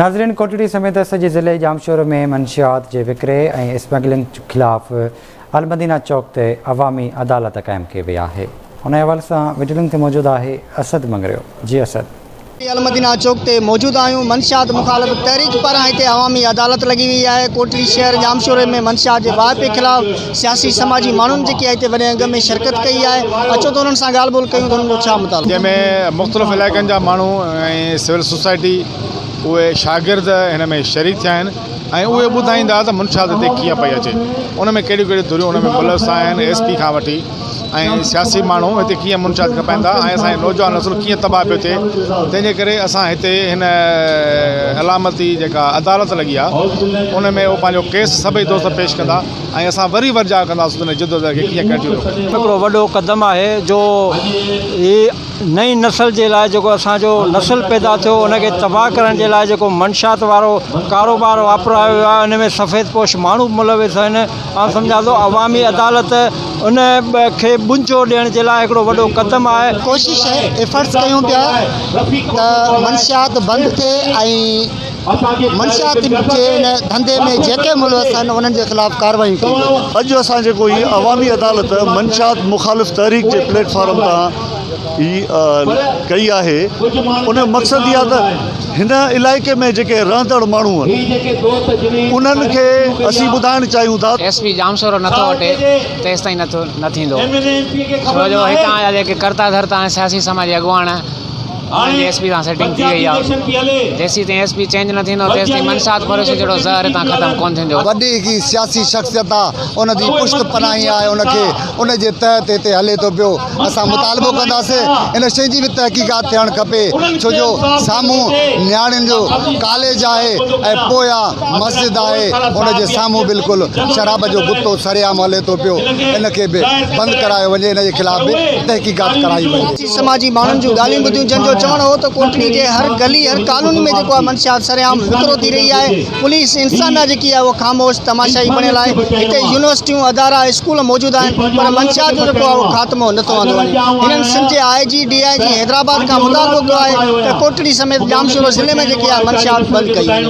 ناظرين ڪوٽڙي سميت سڄي ضلعي ڄامشورو ۾ منشيات جي وڪري ۽ اسمگلنگ خلاف المدينه چوڪ تي عوامي عدالت قائم ڪئي وئي آهي ان حوالي سان وڊيو لنڪ تي موجود آهي اسد مڱريو جي اسد. المدينه چوڪ تي موجود آهيون منشيات مخالف تحريڪ پاران هتي عوامي عدالت لڳي وئي آهي ڪوٽڙي شهر ڄامشوري ۾ منشيات جي واهپي خلاف سياسي سماجي ماڻهن جيڪي هتي وڏي انگ ۾ شرڪت ڪئي آهي اچو ته انهن سان ڳالهه ٻولهه ڪيون ته انهن جو ڇا مطالبو جنهن ۾ مختلف علائقن جا ماڻهو ۽ سول سوسائٽي اهي شاگرد هن ۾ شريڪ ٿيا آهن ۽ اهي ٻڌائيندا ته منشيات هتي ڪيئن پئي اچي ان ۾ ڪهڙيون ڪهڙيون ڌريون ان ۾ ملوث آهن ايس پي کان وٺي ۽ سياسي ماڻهو هتي ڪيئن منشيات کپائين ٿا ۽ اسان جو نوجوان نسل ڪيئن تباهه پيو ٿئي تنهن جي ڪري اسان هتي هن علامتي جيڪا عدالت لڳي آهي ان ۾ اهو پنهنجو ڪيس سڀئي دوست پيش ڪندا ۽ اسان وري ورجاء ڪنداسون ته ان جدوجهد کي ڪيئن ڪنٽينيو ڪيون. هڪڙو وڏو قدم آهي جو هي نئين نسل جي لاء جيڪو اسان جو نسل پيدا ٿيو ان کي تباهه ڪرڻ جي لاء جيڪو منشيات وارو ڪاروبار واپرايو ويو آهي ان ۾ سفيد پوش ماڻهو به ملوث آهن آئون سمجهان ٿو عوامي عدالت ان کي ٻنجو ڏيڻ جي لاء هڪڙو وڏو قدم آهي. ڪوشش ايفرٽس ڪيون پيا ته منشيات بند ٿئي ۽ منشيات جي ان ڌنڌي ۾ جيڪي ملوث آهن انهن جي خلاف ڪارروايون ڪيون وڃن. اڄ اسان جيڪو هي عوامي عدالت منشيات مخالف تحريڪ جي پليٽ فارم تان هي ڪئي آهي ان جو مقصد هي آهي ته هن علائقي ۾ جيڪي رهندڙ ماڻهو آهن انهن کي اسين ٻڌائڻ چاهيون ٿا. ايس پي ڄامشورو نٿو هٽي تيستائين نٿو نه ٿيندو ڇو جو هتان جا جيڪي ڪرتا ڌرتا ۽ سياسي سماجي اڳواڻ انهن جي ايس پي سان سيٽنگ ٿي وئي آهي جيسيتائين ايس پي چينج نه ٿيندو تيستائين منشات فروشي جهڙو زهر هتان ختم ڪونه ٿيندو. وڏي هڪ سياسي شخصيت آ ان جي پشت پناهي آهي ان کي ان جي تحت هتي هلي ٿو پيو اسان مطالبو ڪنداسين ان شي جي به تحقيقات ٿيڻ کپي ڇو جو سامهون نياڻين جو ڪاليج آهي ۽ پويان مسجد آهي ان جي سامهون بلڪل شراب جو گتو سرعام هلي ٿو پيو ان کي به بند ڪرايو وڃي ان جي خلاف به تحقيقات ڪرائي وڃي. سماجي ماڻهن جون ڳالهيون ٻڌيون جن جو چوڻ هو ته ڪوٽڙي جي هر گلي هر ڪالوني ۾ جيڪو آهي منشيات سرعام وڪرو ٿي رهي آهي پوليس انسانيا جيڪي آهي اهو خاموش تماشائي بڻيل آهي هتي يونيورسٽيون ادارا اسڪول موجود آهن پر منشيات جو جيڪو آهي اهو خاتمو نٿو آندو وڃي هنن سنڌ جي I G D I G Hyderabad کان مطالبو ڪيو آهي ته ڪوٽڙي سميت ڄامشورو ضلعي ۾ جيڪي آهي منشيات بند ڪئي وڃي.